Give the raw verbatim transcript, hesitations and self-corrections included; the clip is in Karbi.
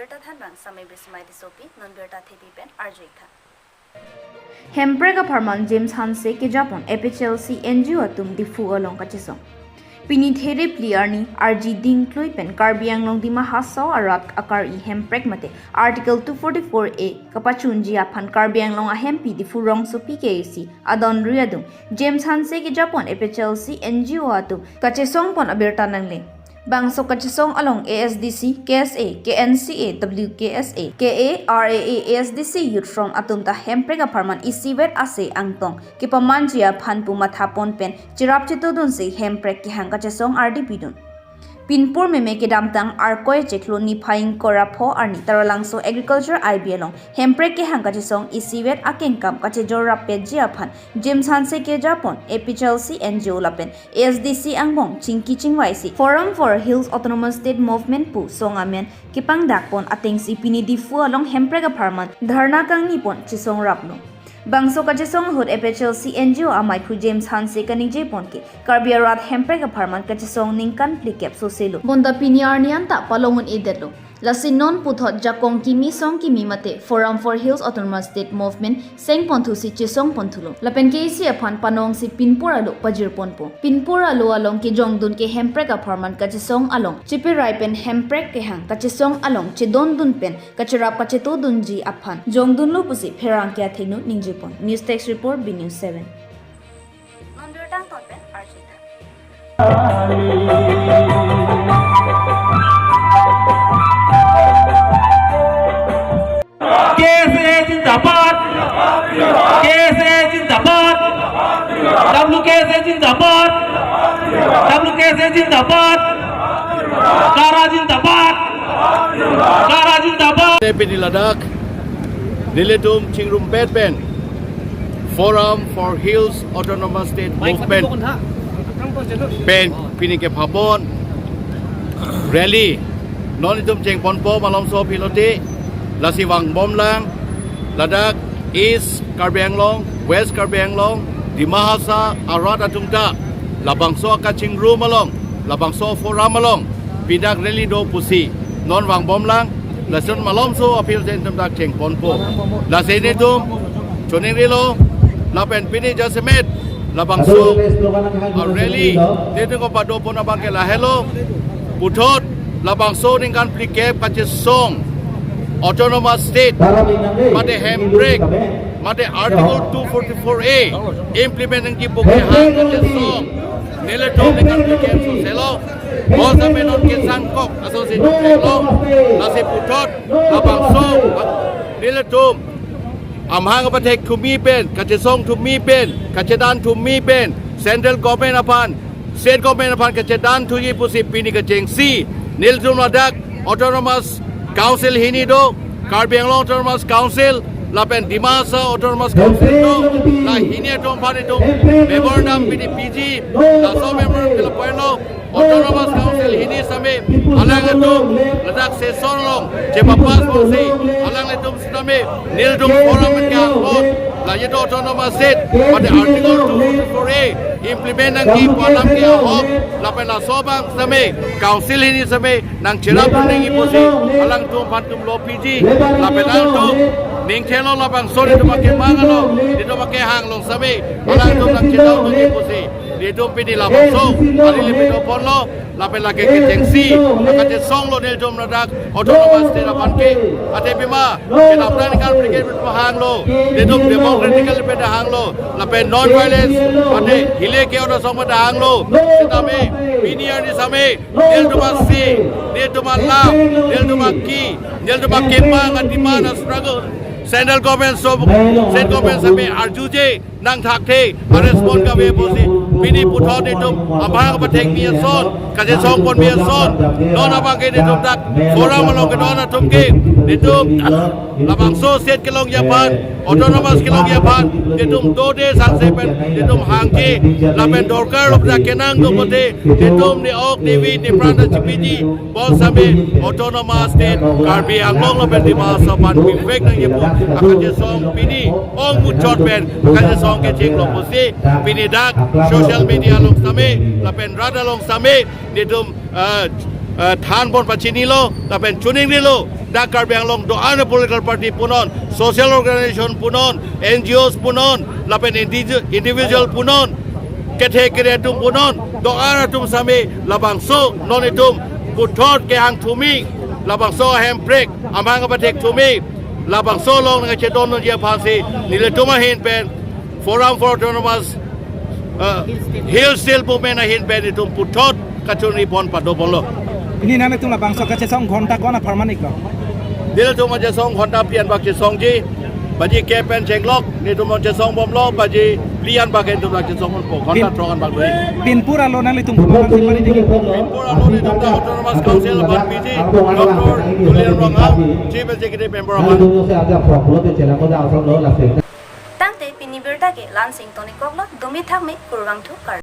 Birta thanbang Samai Bismai Tissopi, non birta thepi pen arju-ik tha. Hemprek apharman James Hanse kejapon A P H L C N G O atum Diphu along kachesong. Pini There phli arni arji dingklui pen Karbi Anglong Dima Hasao arat akari hemprek mate Article two forty-four A kapachunji aphan Karbi Anglong ahempi Diphu rongsopi K A C adonri adung James Hanse kejapon A P H L C N G O atum kachesongpon abirta nangle. Bangso kachesong along A S D C, K S A, K N C A, W K S A, K A R A A, A S D C Youth Front atum ta hemprek apharman isivet ase angtong kepamanji aphan pu mathapon pen cherap chetudunsi hemprek kehang kachesong ardi pidun. Pinpur meme kedamtang Arkoi chiklo niphai ingkoi ra pho arni Taralangso Agriculture I B along hemprek kehang kachesong isivet akengkam kachejor rappetji aphan James Hanse kejapon A P H L C N G O lapen A S D C angbong chingki chingvaisi Forum for Hills Autonomous State Movement pu song amen kepangdakpon atengsi pini Diphu along hemprek apharman dharna kangnipon chesong raplo. Bangso kachesong ahut A P H L C N G O amaiphu James Hanse kaningjepon ke Karbi arat hemprek apharman kachesong ningkan phlikep soselo. Bonta pini arni anta palong un-edetlo. Lasi non puthot jakong kimi song kimi mate Forum for Hills Autonomous State Movement sengpon thusi chesongpon thulo. Lapen K A C aphan panongsi pinpur alo pajirponpo. Pinpur alo along kejongdun ke hemprek apharman kachesong along cheperai pen hemprek kehang kachesong along chedondun pen kacherap kachetudunji aphan jongdunlo pusi pherangke athengno ningjepon. News Desk Report, B News seven. Non birta angton pen arju-ik tha. K S A zindabad, K S A zindabad, W K S A zindabad, W K S A zindabad, Kara zindabad, Kara zindabad. Te pini ladak nelitum chingrumpet pen Forum for Hills Autonomous State Movement pen pini kepapon rally non itum chengponpo malomso pilote, lasi vangbomlang ladak East Karbi Anglong, West Karbi Anglong, Dima Hasao arat atum ta labangso kachingrum along, labangso forum along pidak rally do pusi non vangbomlang, lason malomso appeal jen itum dak chengponpo. Lasi nelitum choningrilo, lapen pini jasemet labangso a rally nelitum kepadopon abang ke lahelo. Puthot labangso ningkan phlikep kachesong Autonomous State mate hemprek mate Article two forty-four A implement nangji pu kehang kachesong nelitum ningkan phlikep soselo. Bonsitame non kesangkok asonsi nelitum chenglo, lasi puthot labangso nelitum amahang apathek thumi pen, kachesong thumi pen, kachedan thumi pen, Central Government aphan, State Government aphan kachedan thuji pusi pini kachengsi nelitum ladak Autonomous Council hini do, Karbi Anglong Autonomous Council lapen Dima Hasao Autonomous Council do, la hini atum aphan itum memorandum pini piji, laso memorandum ke lapu-an lo, Autonomous Council hini sitame alang atum ladak session along chepapass ponsi alanglitum sitame nelitum forum pen ke ahok, la itum Autonomous State mate Article two forty-four A implement nangji pu alam ke ahok, lapen laso abang sitame Council hini sitame nangcherap nangji pusi alangtum aphan itum lo piji, lapen alangtum ning thelo labangso nelitum akemang along, nelitum akehang along sitame alangtum nangchetong nangji pusi nelitum pini labangso arily pado ponlo, lapen lake kechengsi, la kachesong lo nelitum ladak Autonomous State aphan ke. Athe pima kedamtang ningkan phlikep pen hanglo, nelitum democratically pen hanglo, lapen non violence mate hileke ora song pen hanglo. Sitame pini arni sitame nelitum asi, nelitum alam, nelitum aki, nelitum akemang a-demand a-struggle Central Government so, State Government sitame arjuje nangthakthe, a-respond kave pusi pini puthot nelitum amahang apathek mi ason, kachesongpon mi ason, non abang ke nelitum dak forum along kedon atum ke nelitum labangso state kelongji aphan, Autonomous kelongji aphan nelitum dode sangse pen nelitum hangke, lapen dorkar lo dak kenang do pote nelitum ne ok ne vi ne pran ta chepiji, bonsitame Autonomous State Karbi Anglong lapen Dima Hasao aphan bivek nangji pu akachesong pini ongmuchot pen kachesong kechenglo pusi pini dak social media along sitame lapen rat along sitame nelitum, ah, ah, thanpon pachinilo lapen choningrilo. Dak Karbi Anglong do-an political party punon, social organization punon, N G Os punon, lapen indi-, individual punon, kethe kere atum punon, do-an atum sitame labangso non itum puthot kehang thumi, labangso hemprek amang abathek thumi, labangso along nangchedondunji aphansi nelitum ahin pen Forum for Autonomous uh, Hill State Movement ahin pen itum puthot kachunri pon pado ponlo. Pini nanglitum labangso kachesong ghonta ko-an apharman iklo? Nelitum kachesong ghonta phli an bak chesongji, baji kep pen chenglok nelitum chesong bomlo, baji phli an bak itum chesong bompo, ghonta Pin- throk an bak doi. Pinpur alo nanglitum apharman si pari digi. Pinpur alo nelitum ta Autonomous Council aphan P G, Doctor Tuliram Ronghang, Chief Executive Member aphan. Tangte pini birta ke la-ansi ingtonikoklo, dumi thakme, kurvangthu, kardom.